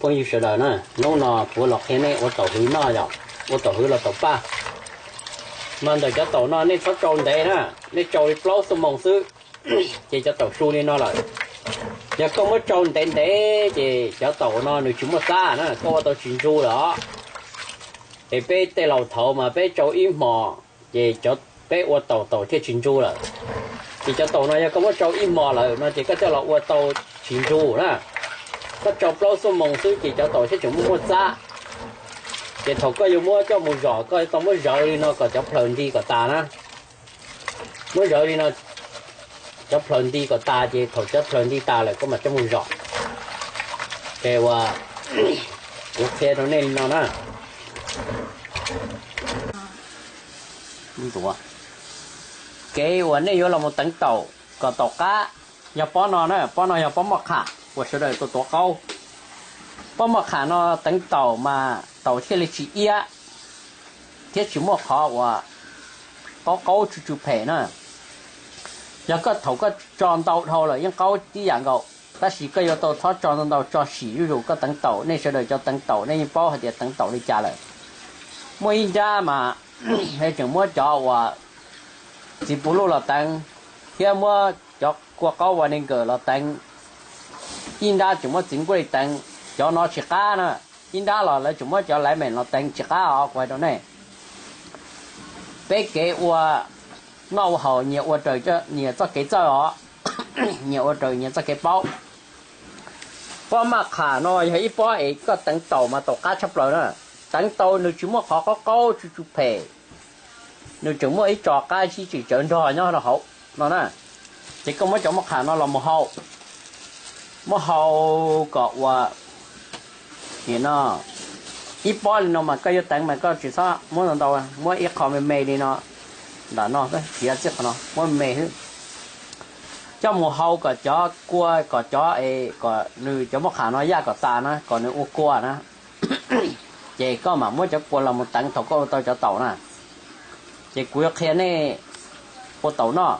Phooj ywg sawv daws na, hnub no kuv los qhia nej ua taum hwv noj yom, ua taum hwv los taum paj. Mas ntawm cov taum no nej txhob tsau ntev na, nej tsau li plaub xuab moos xwb, ces cov taum su li no lawm. Yog koj muab tsau ntev ntev ces cov taum no nws tsis muaj xab na, koj ua tau tsis ntsu lawm os. Es peb tej laus thaud mas peb tsau ib hmos, ces peb ua taum taum thiaj tsis ntsu lawm. Ces cov taum no yog koj muab tsau ib hmos lawm no ces koj coj los ua tau tsis ntsu na. Koj tsau plaub xuab moos xwb ces cov taum thiaj tseem muaj muaj xab. Ces thaum koj yuav muab coj mus zom koj yuav tau muab zawv li no kom cov plhaws nti kom tas na. Muab zawv li no, cov plhaws nti kom tas ces thaum cov plhaws nti tas lawm koj mam coj mus zom. Ces uas kuv qhia rau nej li no na. Kev uas nej yuav los mus teev taum kom taum qab yog pob no na, pob no yog pob moj qham uas sawv daws tuav tuav qaub. Pob moj qham no teev taum mas taum thiaj li tsis iab thiab tsis muaj qhov uas qaub qaub tsw tsw phem na. Yog koj thaum koj tso ntau dhau lawm yeej qaub tib yam nkaus, tab sis koj yuav tau txhob tso ntau ntau, tso sim zuj zus koj teev taum. Nej sawv daws cov teev taum nej yeej paub hais tias teev taum li cas lawm. Muaj ib nrab mas tseem muab cov uas txiv puv luj los teev, thiab muab cov kua qaub vas nes nkawm los teev. Ib nrab tseem muab txiv nkuaj li teev, cov no tsis qab na. Ib nrab los lawv tseem muab cov laiv meem los teev, tsis qab os, kuv hais rau nej. Peb kev ua noj ua haus nyias ua raws nyias txoj kev txawj os, nyias ua raws nyias txoj kev paub. Pob maj qham no yog ib pob es koj teev taum mas taum qab tshaj plaws na. Teev tau nws tsis muaj qhov qaub qaub tsw tsw phem, nws tseem muaj ib tso qab sib tsis tsawv nrog nyob rau hauv no na. Ces koj muab cov maj qham no los mus hau, muab hau kom ua no. Ib pob li no mas koj yuav teev mas koj tsis txhob muab ntau ntau, muab ib qho me me li no ntawm no, txiav txij qhov no muab me me xwb. Coj mus hau kom cov kua, kom cov es kom nws cov maj qham no yaj kom tas na, kom nws ua kua na. Ces koj mam muab cov kua los mus teev thaum koj ua tau cov taum na. Ces kuv yuav qhia nej ua taum noj.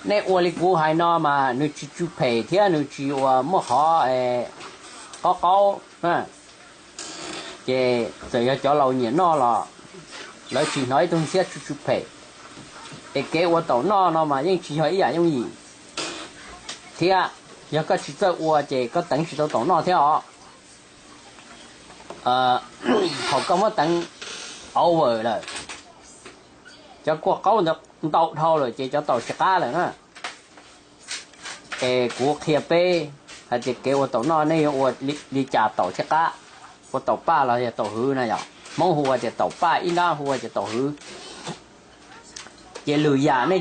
Nej ua li kuv hais no mas nws tsis tsw phem thiab nws tsis ua muaj qhov qaub qaub na. Ces txawm yog cov laus nyiam noj los lawv tsis hnov ib tug ntxhiab tsw tsw phem. Es kev ua taum noj no mas yeej tsis yog ib yam yooj yim thiab. Yog koj tsis txawj ua ces koj teev tsis tau taum noj thiab os. Thaum koj muab teev over lawm, cov kua qaub ntawd ntau dhau lawm ces cov taum tsis qab lawm na. Es kuv qhia peb hais tias kev ua taum noj nej yuav ua li cas taum thiaj qab. Ua taum paj los yog taum hwv na yom, Hmoob hu ua tias taum paj, ib nrab hu ua tias taum hwv. Ces lwm yam nej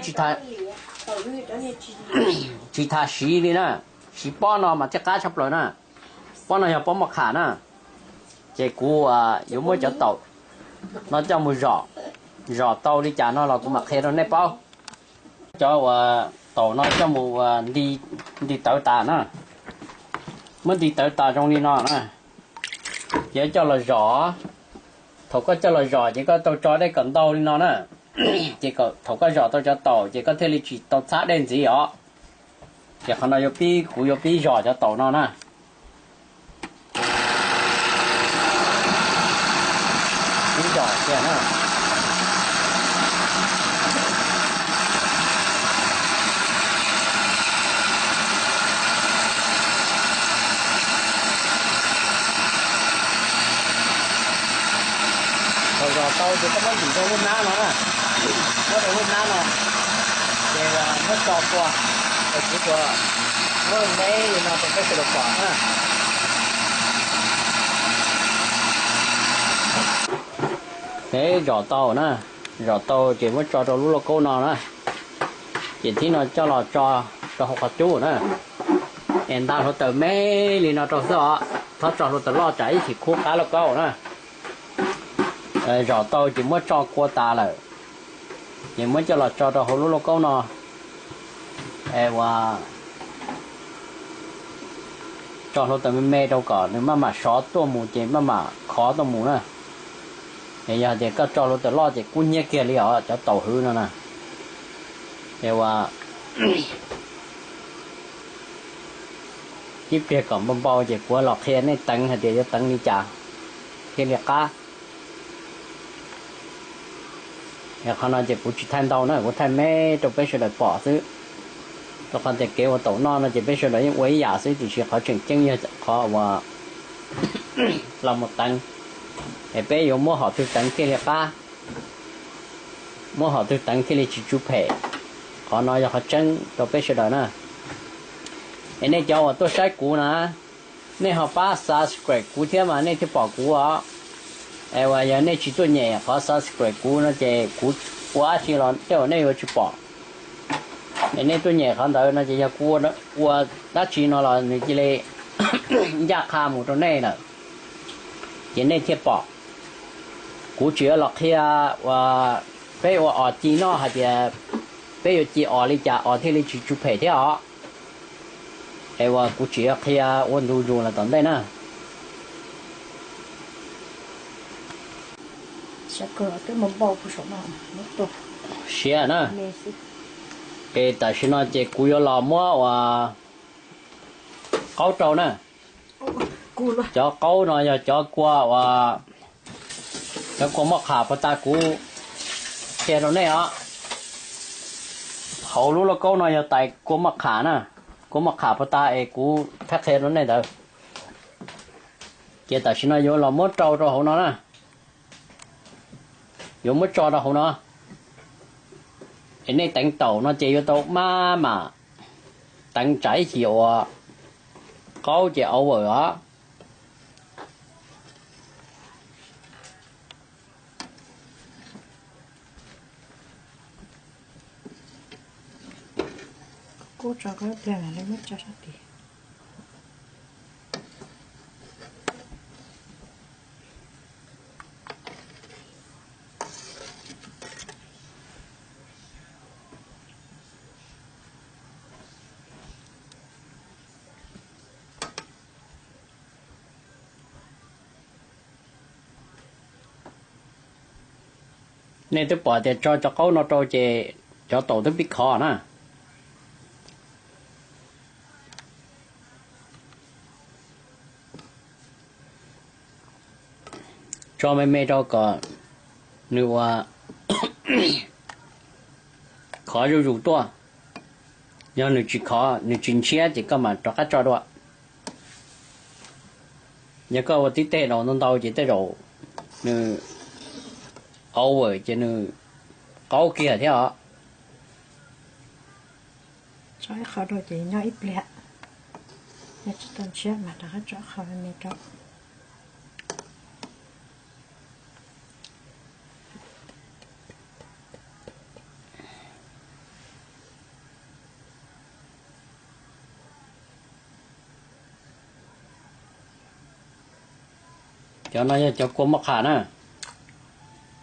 tsis tas siv li na, siv pob no mas thiaj qab tshaj plaws na. Pob no yog pob maj qham na. Ces kuv yuav muab cov taum no coj mus zom, zom tau li cas no los kuv mam qhia rau nej paub. Cov uas taum no coj mus ua nti tawv tas na. Muab nti tawv tas zoo li no na, ces coj los zom. Thaum koj coj los zom ces koj tau tso dej kom ntau li no na. Ces thaum koj zom tau cov taum ces koj thiaj li tsis tau txhab dej ntxiv os. Ces qhov no yuav pib, kuv yuav pib zom cov taum no na. Pib zom kiag na. Thaum zom tau ces koj muab ntim rau lub hnab no na, muab rau lub hnab no, ces muab tso kua, es kuv tsuas muab me li no rau peb sawv daws pom na. Peb zom tau na, zom tau ces muab tso rau lub lauj kaub no na, ces thib no coj los tso rau hauv qhov cub na, es nta hluav taws me li no rau xwb os, txhob tso hluav taws loj tsam ib chim khub qab lauj kaub na. Zom tau ces muab tso kua tas lawm, ces muab coj los tso rau hauv lub lauj kaub no, es ua tso hluav taws me me rau kom nws maj mam sov tuaj mus ces maj mam khov tuaj mus na. Es yog hais tias koj tso hluav taws loj ces kub hnyiab kiag li os cov taum hwv no na. Es ua Tib pliag kom npau npau ces kuv los qhia nej teev hais tias yuav teev li cas thiaj li qab. Qhov no ces kuv tsis thaij ntau na, kuv thaij me rau peb sawv daws pom xwb. Rau qhov tias kev ua taum noj no ces peb sawv daws yeej ua ib yam xwb, tiam sis qhov tseem ceeb yog qhov uas los mus teev, es peb yuav muab hom twg teev thiaj li qab, muab hom twg teev thiaj li tsis tsw phem. Qhov no yog qhov tseeb rau peb sawv daws na. Es nej cov uas tuaj saib kuv na, nej ho pab subscribe kuv thiab mas nej thiaj pom kuv os. Es uas yog nej tsis tuaj nyem qhov subscribe kuv no ces kuv ua dab tsi los tej zaum nej yuav tsis pom. Es nej tuaj nyem qhov ntawd no ces yog kuv ua dab tsi no los nws cia li ncaj qha mus rau nej lawm, ces nej thiaj pom. Kuv tseem yuav los qhia uas peb ua os ci noj hais tias peb yuav ci os li cas os thiaj li tsis tsw phem thiab os. Es uas kuv tseem yuav qhia ua ntu zus los tom ntej na. Siav na. Es tam sim no ces kuv yuav los muab uas qaub rau na. Cov qaub no yog cov kua uas, cov kua moj qham puag ta kuv qhia rau nej os. Hauv lub lauj kaub no yog tais kua moj qham na, kua moj qham puag ta es kuv thaij qhia rau nej ntawd. Ces tam sim no yuav los muab rau rau hauv no na, yuav muab tso rau hauv no. Es nej teev taum no ces yuav tau maj mam teev tsam ib chim uas qaub ces over os. Nej twb pom tias tso cov qaub no rau ces cov taum twb pib khov na. Tso me me rau kom nws ua khov zuj zus tuaj. Yog nws tsis khov, nws tsis ntshiab ces koj mam rov qab tso dua. Yog koj ua tib teg daus ntau ntau ces tej zaum nws over ces nws qaub kiag thiab os. Tso ib qho rau ces nyob ib pliag, yog tsis tau ntshiab mas rov qab tso qho me rau. Cov no yog cov kua muaj qham na,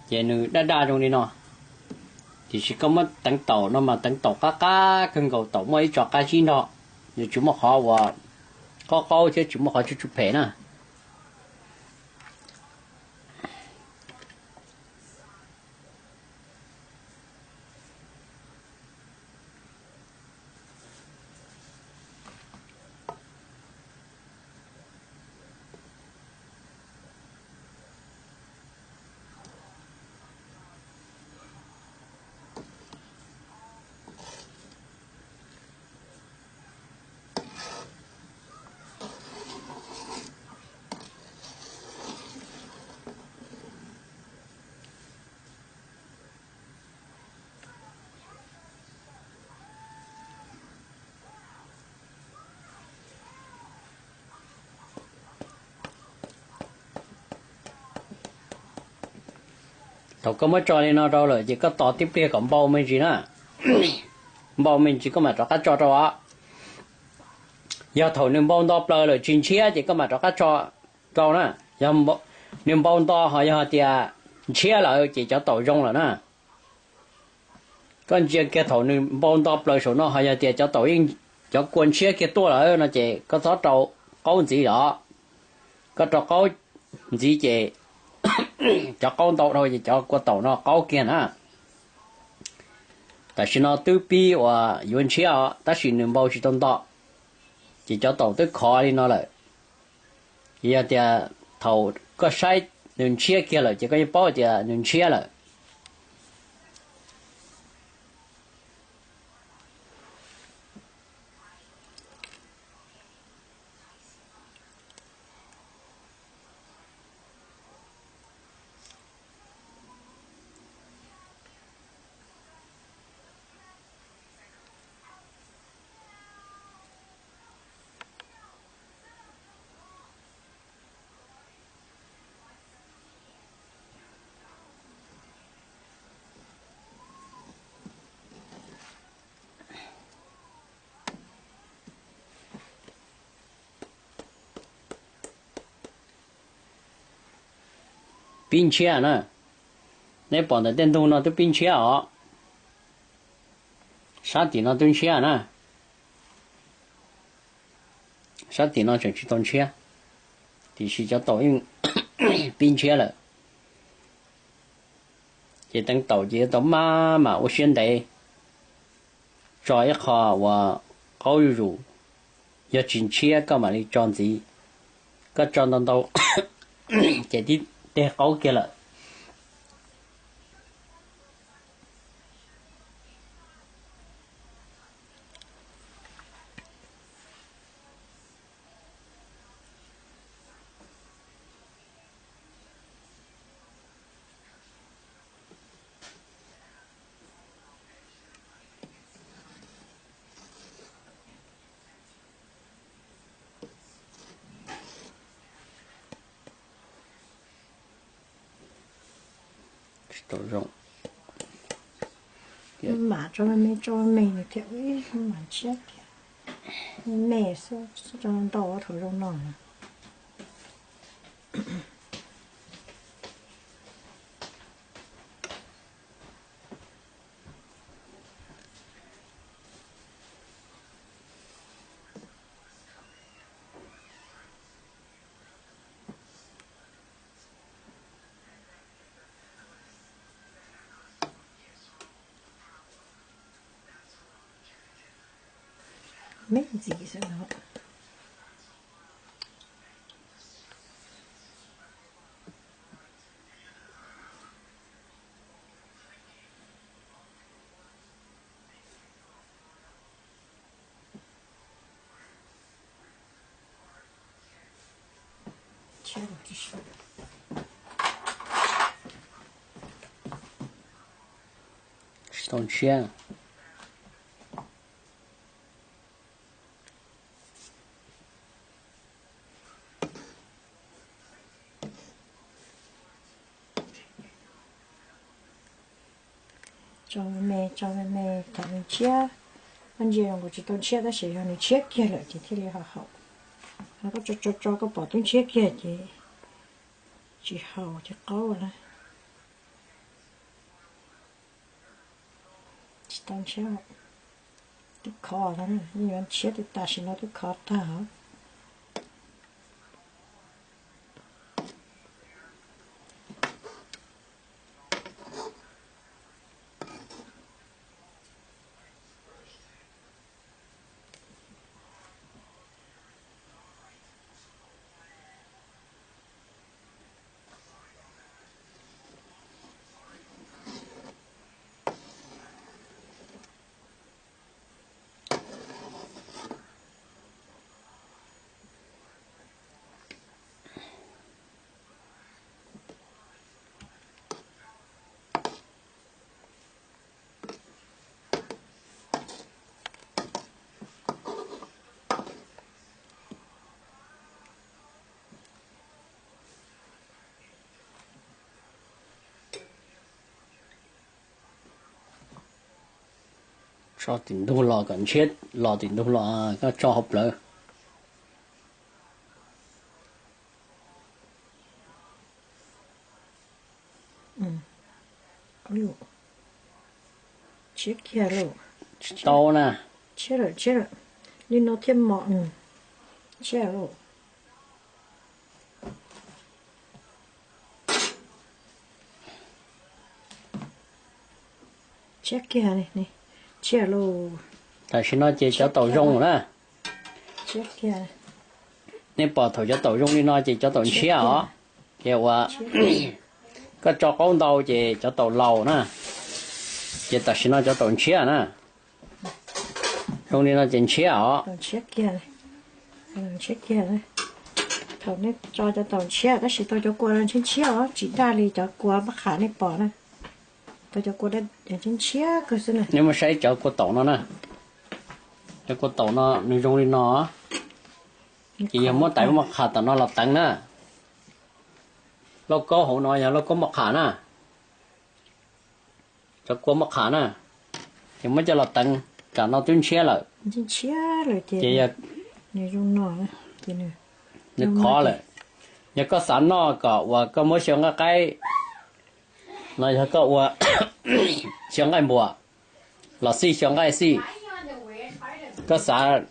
ces nws daj daj zoo li no. Tiam sis koj muab teev taum no mas teev taum qab qab kawg nkaus, taum muaj ib tso qab zib nrog, nws tsis muaj qhov uas qaub qaub thiab tsis muaj qhov tsuj tsuj phem na. Thaum koj muab tso li no rau lawm ces koj tos tib pliag kom npau me ntsis na. Npau me ntsis koj mam rov qab tso rau os. Yog thaum nws npau nto plaws lawm tsis ntshiab ces koj mam rov qab tso rau na. Yog nws npau nto ho yog tias ntshiab lawm ces cov taum zoo lawm na. Koj ntsia kiag thaum nws npau nto plaws saum no ho yog tias cov taum yeej, cov kua ntshiab kiag tuaj lawm no ces koj txhob rau qaub ntxiv los. Koj rau qaub ntxiv ces cov qaub ntau dhau ces cov kua taum no qaub kiag na. Tam sim no twb pib uas yuav ntshiab os, tab sis nws npau tsis tau nto. Ces cov taum twb khov li no lawm. Ces yog tias thaum koj saib nws ntshiab kiag lawm ces koj yeej paub tias nws ntshiab lawm. Pib ntshiab na. Neb pom ntawm tej ntug no twb pib ntshiab os. Sab tim no twb ntshiab na. Sab tim no tseem tsis tau ntshiab, tiam sis cov taum yeej pib ntshiab lawm. Ces teev taum ces yuav tau maj mam ua siab ntev, tso ib qho uas qaub zuj zus. Yog tsis ntshiab koj mam li tso ntxiv. Koj tso ntau ntau ces tib teg qaub kiag lawm. Tsis tau zoo. Mam tso me me, tso me me nws thiaj ib mam ntshiab thiab. Me me xwb, tso ntau thaum zoo no na. Me ntxiv xwb no. Tsis tau ntshiab. Tso me me, tso me me thaum nws ntshiab. Koj ntsia zoo nkaus tsis tau ntshiab tab sis yog nws ntshiab kiag lawm ces thiaj li ho haum. Koj tso tso tso koj pom twb ntshiab kiag ces tsis haum ces qaub na. Tsis tau ntshiab, twb khov, yuav ntshiab twb tam sim no twb khov tag. Tso tim ntug los kom ntshiab los tim ntug los, koj tso hauv plawv. Tsis tau na. Li no thiaj mos. Tsis tau. Tsis tau. Tam sim no ces cov taum zoo na. Nej pom thaum cov taum zoo li no ces cov taum ntshiab os. Ces uas koj tso qaub ntau ces cov taum laus na, ces tam sim no cov taum ntshiab na. Zoo li no ces ntshiab os. Thaum nej tso cov taum ntshiab tab sis tau cov kua ntshiab ntshiab os, tsis daj li cov kua maj qham nej pom na. Tau cov kua ntshiab ntshiab kawg xwb na. Nej muab saib cov kua taum no na. Cov kua taum no nws zoo li no, ces yog muab tais maj qham tom no los teev na. Lauj kaub hauv no yog lauj kaub maj qham na. Cov kua maj qham na, ces muab coj los teev, tsam no twb ntshiab lawm. Ces yog nws khov lawm. Yog koj xav noj kom uas koj muab xyaw nqaij qaib, no yog koj ua xyaw nqaij npuas los xij, xyaw nqaij xij, koj xav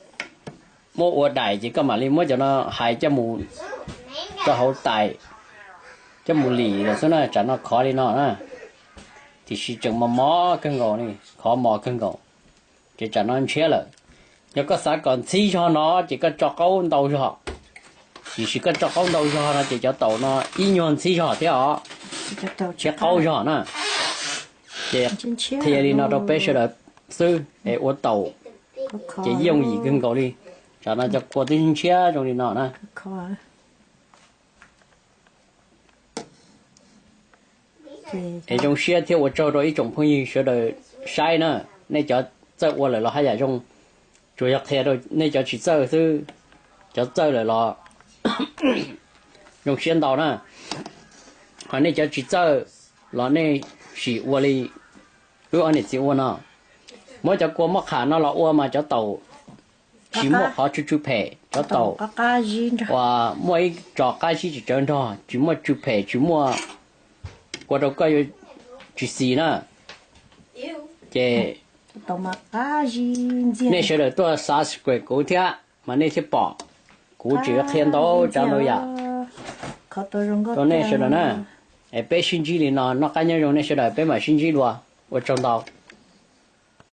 muab ua daim ces koj mam li muab cov no hais coj mus rau hauv tais, coj mus lim lawm xwb na, tsam no khov li no na. Tiam sis tseem mos mos kawg nkaus li, khov mos kawg nkaus, ces tsam no ntshiab lawm. Yog koj xav kom ntxhib zog no ces koj tso qaub ntau zog. Tiam sis koj tso qaub ntau zog no ces cov taum no ib nyuag ntxhib zog thiab os, thiab qaub zog na. Ces qhia li no rau peb sawv daws xwb es ua taum ces yooj yim kawg nkaus li. Tsam no cov kua twb ntshiab zoo li no na. Es zoo siab thiab ua tsaug rau ib tsoom phooj ywg sawv daws saib na. Nej cov txawj ua lawm los haj yam zoo, tsuas yog qhia rau nej cov tsis txawj xwb. Cov txawj lawm los zoo siab ntau na. Ho nej cov tsis txawj los nej sim ua li wb ob niam txiv ua no. Muab cov kua maj qham no los ua mas cov taum tsis muaj qhov tsw tsw phem, cov taum uas muaj ib tso qab zib tsis tsawv nrog, tsis muaj tsw phem, tsis muaj ua rau koj yuav tsis xis na. Ces nej sawv daws tuaj subscribe kuv thiab mas nej thiaj pom kuv tseem yuav qhia ntau tsav ntau yam rau nej sawv daws na. Es peb sib ntsib li no, noj qab nyob zoo nej sawv daws, peb mam sib ntsib dua. Ua tsaug ntau.